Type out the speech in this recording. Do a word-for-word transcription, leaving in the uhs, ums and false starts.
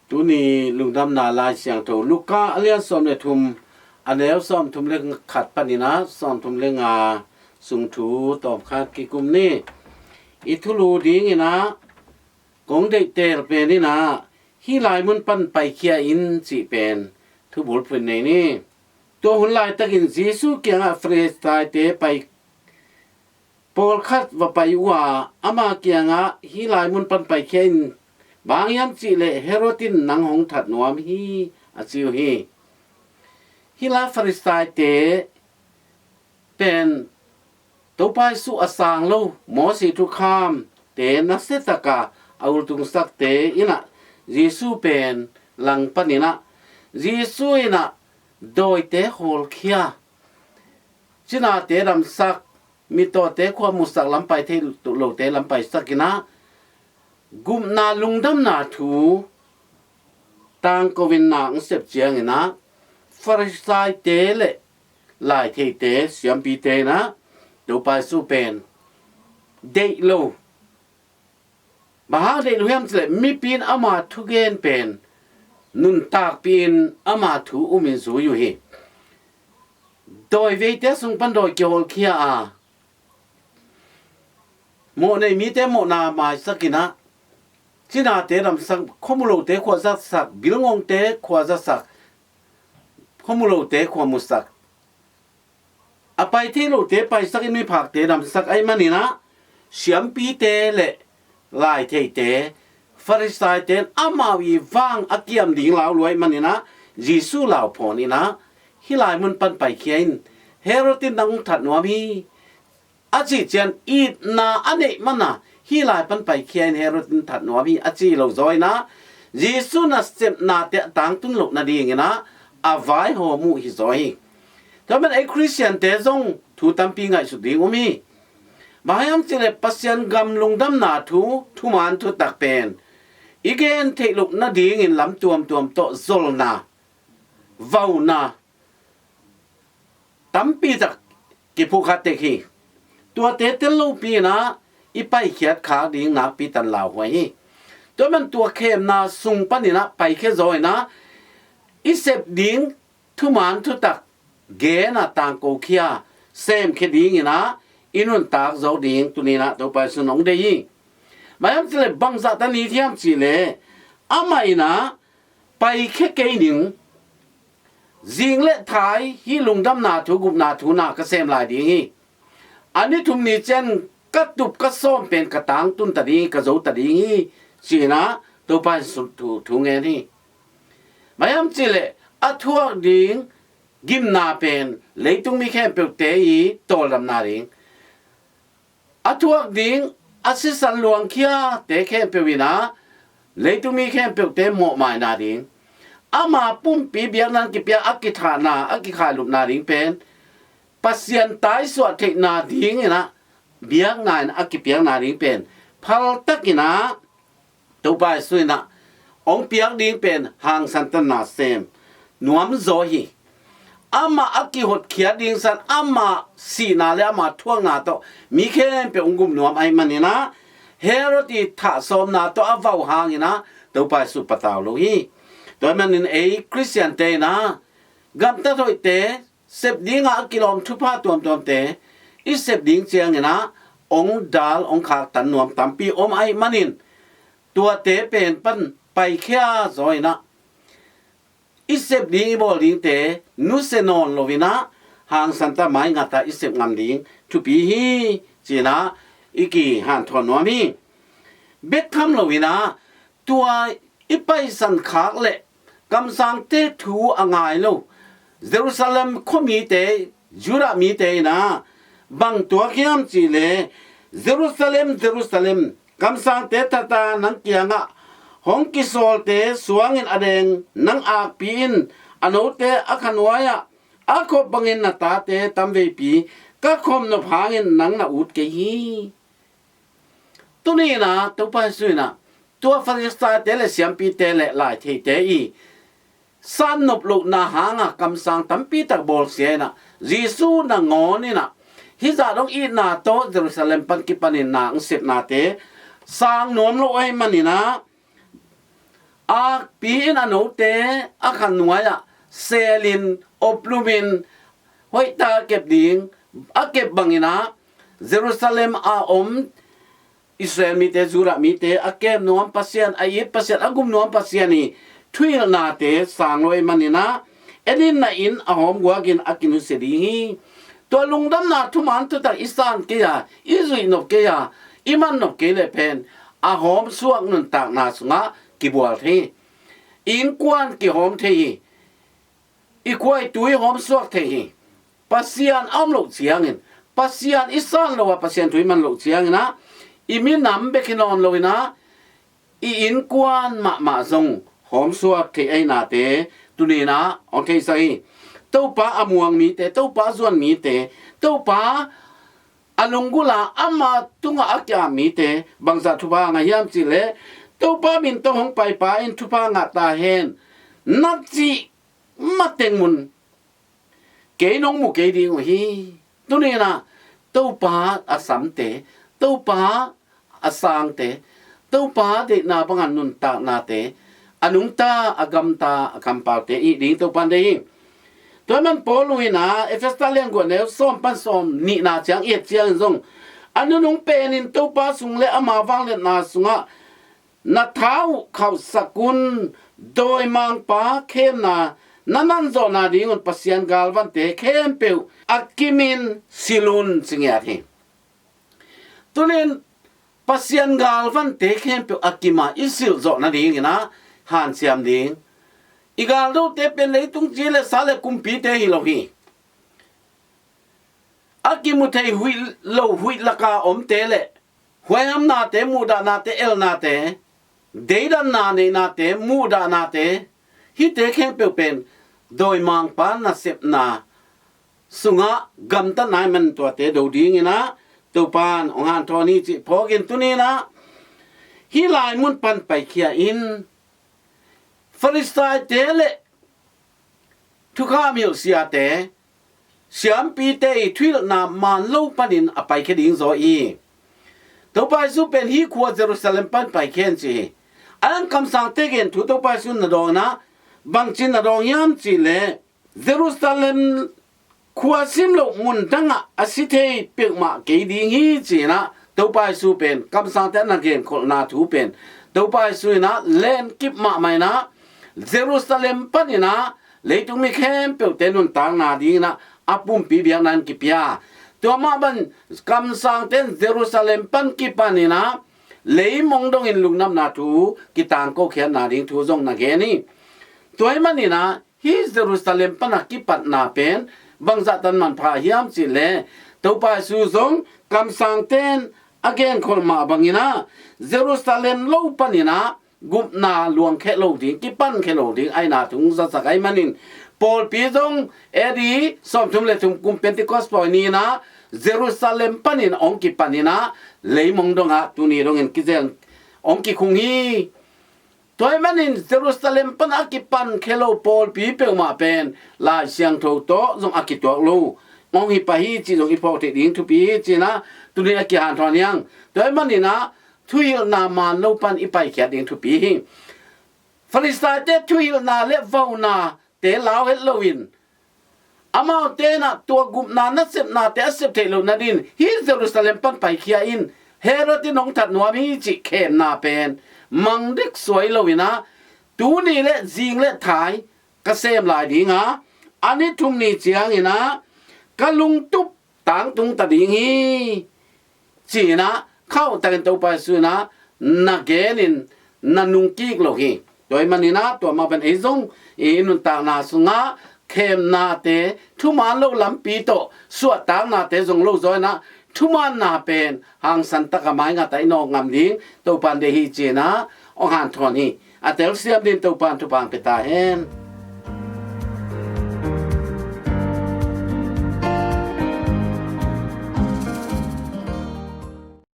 Tuni lungdamna Lai Siangtho Luka a lian sawm le thum, a neu sawm thum le khat panin ah sawm thum le nga sung thu tawmkhat kikum ni. I thulu dingin ah kong deihtel pen in ah, hih lai mun pan paikhia in cih pen thubulphuh nei ni. Tua hun laitakin Jesu kiangah Farisaite pai pawlkhat va pai uh a, ama kiangah hih lai mun pan paikhia in, bang hiam cih leh Herod in nang hong that nuam hi, a ci uh hi. Hih lai Farisaite pen Topa Jesu a sang lo, Moses thukhamte nasia taka a ultungsakte in ah Jesu pen langpan in ah, Jesu in ah dawite hawlkhia, cinate damsak, mittawte khua musak, lam pai thei lote lam paisak in ah, gupna lungdamna thu tangko in na hong sep ciangin ah, Farisaite le laitheite, siampite in ah Topa Jesu pen deih lo. Bang hang deih lo hiam cih leh mipi in ama thugen pen nuntakpih in ama thu um in zui uh hi. Dawi veite sung pan dawi kihawlkhia a, mawhnei mite mawhna maisak in ah, cinate damsak, khuamu lote khua zasak, bilngongte khua zasak, khuamu lote khua musak, a pai thei lote paisak in miphakte damsak ahih manin ah, siampite le laitheite, Farisaite in amau i vang a kiam ding lau lua ahih manin ah, Jesu lauphawn in ah, hih lai mun pan paikhia in, Herod in nang hong that nuam hi, a cih ciang itna a neih man a, hih lai pan paikhia in Herod in that nuam hi, a ci lo zaw in ah, Jesu nasepnate a tangtun loh nadingin ah a vaihawm uh hi zaw hi. Tua man ei Khristiante zong thu tampi ngaihsut ding um hi. Bang hiam cih leh Pasian gam lungdamna thu, thuman thutak pen i gen theih loh nadingin lam tuamtuam tawh zolna, vauna tampi tak kiphukha tek hi. Tuate tel lopi in ah i paikhiat khak ding nakpi tan lauhuai hi. Tua man tua khemna sung panin ah paikhia zaw in ah, i sep ding thuman thutak gen a tangkokhia, semkhia dingin ah i nuntak zo ding tuni in ah Topa Jesu in hong deih hi. Bang hiam cih leh bangzah ta ni hiam cih leh, amah in ah paikhia kei ning, zing le thai hih lungdamna thu, gupna thu na ka sem lai ding hi. A ni thum ni ciang ka tup ka sawm pen ka tangtun ta ding hi, ka zo ta ding hi, ci in ah Topa Jesu thu, thu ngen hi. Bang hiam cih leh a thuak ding gimna pen leitung mi khempeuhte i tawldamna ding, a thuak ding a sisan luangkhiate khempeuh in ah leitung mi khempeuhte mawhmaina ding, ama pumpi biakna kipia a kithahna, a kikhailupna ding pen, Pasian taisuah theihna dingin ah biakna in a kipiakna ding pen phaltak in ah Topa Jesu in ah hong piak ding pen hangsantanna sem nuam zaw hi. Amah a kihotkhiat ding san, amah sihna le amah thuakna tawh mi khempeuh hong gup nuam ahih manin ah, Herod i thahsawmna tawh a vauh hangin ah Topa Jesu patau lo hi. Tua ahih manin ei Khristiante in ah gamtat hoihte, sep dingah a kilawm thupha tuamtuamte i sep ding ciangin ah hong dal, hong khaktan nuam tampi om ahih manin, tuate pen pan paikhia zaw in ah i sep ding, i bawl dingte nusia nawn lo in ah, hangsan ta, mai ngat a i sep ngam ding thupi hi, ci in ah i kihanthawn nuam hi. Bek tham lo in ah, tua i paisan khak le kamsangte thu a ngai lo Jerusalem khuamite, Judah mite in ah bang tuak hiam cih leh, "Jerusalem, Jerusalem, kamsangte that a nang kiangah hong kisawlte suangin a deng nang akpi in, a note a khanuai-ah a khop bangin na tate tamveipi ka khopnop hangin nang na ut kei hi." Tuni in ah Topa Jesu in ah tua Farisaite le siampite le laitheite i sannop lohna hanga kamsang tampi tak bawlsia in ah, Jesu nangawn in ah hih zah dong itna tawh Jerusalem pan kipanin na hong sepnate sang nuam lo ahih manin ah, Akpi in a note a khan nuai-ah selin, oplumin, hoihtak a kep ding, a kep bangin ah Jerusalem a om Israel mite, Judah mite a kem nuam Pasian, a it Pasian, a gum nuam Pasian i thuhilhnate sang lo ahih manin ah, en in, na in a hawm guakin a kinusia ding hi. Tua lungdamna thuman thutak i san kei a, i zuih nop kei a, i man nop kei leh pen a hawmsuak nuntakna sungah kibual thei hi. I innkuan kihawm thei hi. I khuaitu i hawmsuak thei hi. Pasian a om loh ciangin, Pasian i san lo a, Pasian thu i man loh ciangin ah, i minam bek hi nawn loin ah, i innkuan mahmah zong hawmsuak thei ahihnate tuni-in ah hong theisak hi. Topa a muang mite, Topa a zuan mite, Topa a lunggulh a ama tungah a ki-ap mite bangzah thupha ngah hiam cih leh, Topa min tawh hong paipa in thupha ngah ta hen, na cih mateng mun kei nong mu kei ding uh hi. Tuni-in ah Topa a samte, Topa a sangte, Topa deihna bangin nuntaknate, a nungta, a gamta, a kampaute i hih ding Topa'n deih hi. Tua ahih manin Paul in ah Efesa lian guk, neu sawm pan sawm nihna ciang i et ciangin zong, a nunung penin Topa sung le ama vangliatna sungah na tha uh khauhsak un. Dawimangpa khemna na nanzawh nadingun Pasian galvante khempeuh a kimin silh un, ci ngiat hi. Tuni-in Pasian galvante khempeuh a kim a i silh zawh nadingin ah hanciam ding. I galdote pen leitung ci le sa le kumpite hi lo hi. A kimu thei huih lo huih laka omte le huaihamnate, muhdahnate, elnate, deidanna neihnate, muhdahnate, hihte khempeuh pen dawimangpa nasepna sungah gamtatna ahih manin tuate do dingin ah Topa'n hong hanthawn hi cih phawkin, tuni-in ah hih lai mun pan paikhia in, Farisaite le thukham hilh siate, siampite i thuhilhna maan lo panin a paikhia ding zaw hi. Topa Jesu pen hih khua Jerusalem pan paikhia in ci hi. A dang kamsangte gen thu Topa Jesu na dawng in ah, bangci na dawng hiam cih leh, Jerusalem khua sim loh mun dangah a si thei peuhmah kei ding hi, ci-in ah Topa Jesu pen kamsangte na genkholhna thu pen, Topa Jesu in ah lenkip mahmah in ah Jerusalem panin ah leitung mi khempeuhte nuntakna dingin ah a pumpi biakna in kipia. Tua mah bangin kamsangte in Jerusalem pan kipanin ah leimong dongin lungdamna thu kitangko khiatna ding thu zong na gen hi. Tua ahih manin ah hih Jerusalem pan a kipatna pen bangzah tan manpha hiam cih leh, Topa Jesu zong kamsangte in a genkholh mah bangin ah Jerusalem lo panin ah gupna luangkhia lo ding, kipankhia lo ding ahihna thu hong zasak ahih manin, pawlpi zong A D sawmthum le thum kum Pentecost pawi ni-in ah Jerusalem panin hong kipanin ah leimong dongah tuni dongin kizel hong kikhung hi. Tua ahih manin Jerusalem pan a kipankhia lo pawlpi peuhmah pen Lai Siangtho tawh zong a kituak lo hong hi pah hi cih zong i phawk theih ding thupi hi, ci-in ah tuni a kihanthawn hi hang. Tua ahih manin ah thuhilhna maan lo pan i paikhiat ding thupi hi. Farisaite thuhilhna le vaunate lau het loin, amaute in ah tua gupna nasepnate a sep theih loh nadingin hih Jerusalem pan paikhia in, Herod in hong that nuam hi cih khemna pen mang dek suai loin ah, tuni le zing le thai ka sem lai ding a, a ni thum ni ciangin ah ka lungtup tangtung ta ding hi, ci-in ah khauhtakin Topa Jesu in ah na genin na nungkik lo hi. Tua ahih manin ah tua mah bangin ei zong i nuntakna sungah khemnate, thuman lo lampi tawh suahtaknate zong lo zaw in ah, thumanna pen hangsan takin a mai ngat a i nawk ngam ding Topa'n deih hi, ci-in ah hong hanthawn hi. A telsiam dingin Topa'n thupha hong pia ta hen.